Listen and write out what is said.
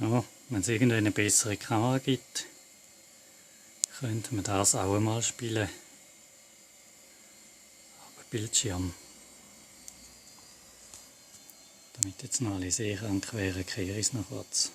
Ja, wenn es irgendeine bessere Kamera gibt, könnte man das auch einmal spielen. Aber Bildschirm. Damit jetzt noch alle sehen, queren Keris noch kurz.